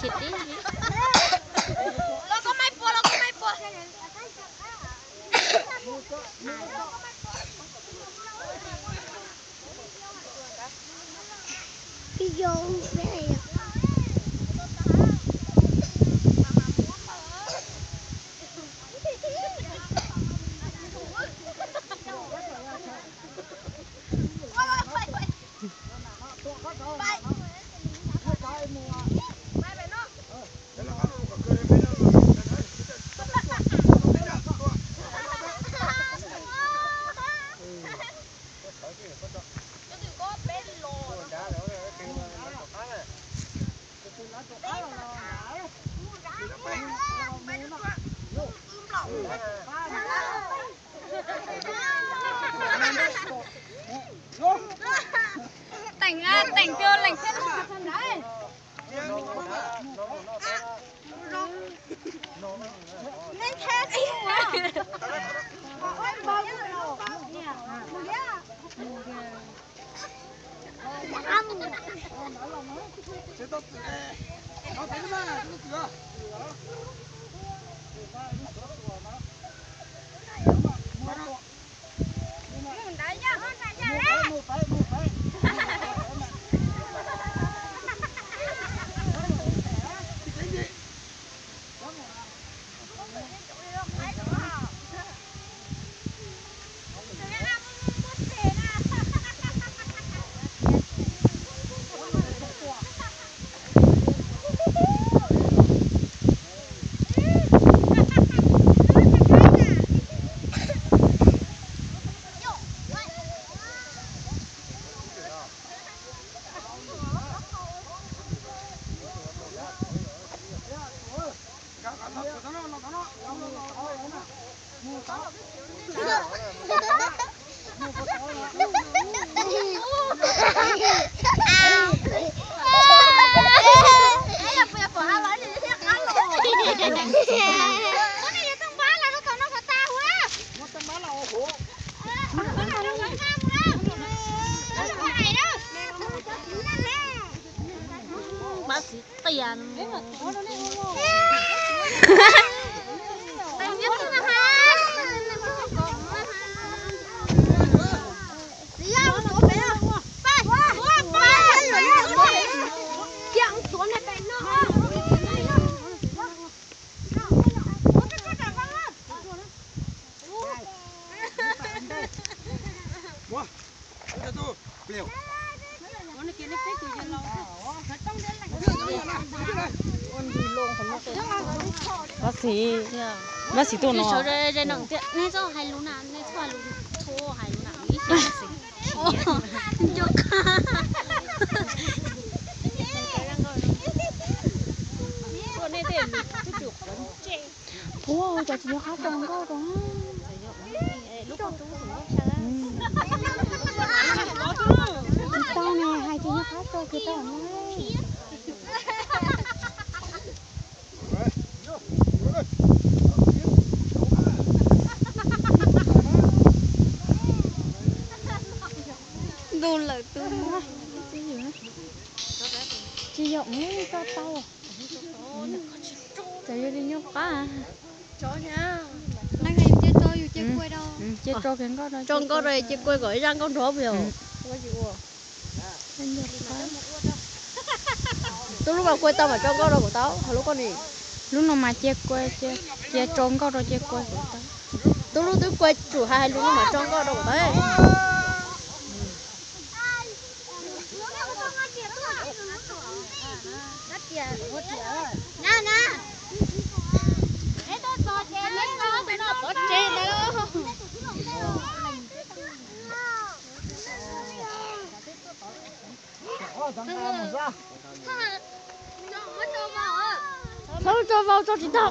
Ces tib los koj maib puas, los koj maib puas. Teem, teem tus leej thiab. Mab xis qias no. Mab xis, mab xis tuaj no. Nej txhob hais lus na, nej txhob hais lus, txhob hais lus na. Puag cov tsis nco qab tso nkauj rau. Tsis tau ne, hais tsis nco qab tso kiag tau na. Ntu lawm tus muab. Tsis yog, tsis yog, tau tau. Txawm yog li nyob qab. Leej hais yus cia tso, yus cia kua rau. Cia tso kiag nkauj rau, cia kua kom zaj nkauj nrov puas yog? Tus lub mas kua tau mas tso nkauj rau kuv tau, ho lub koj ni. Lub no mas cia kua, cia tso nkauj rau cia kua kuv tau. Tus lub twb kua tsum hais hais lus no mas tso nkauj rau kuv tau. Txhob tso vau, tso tsis tau.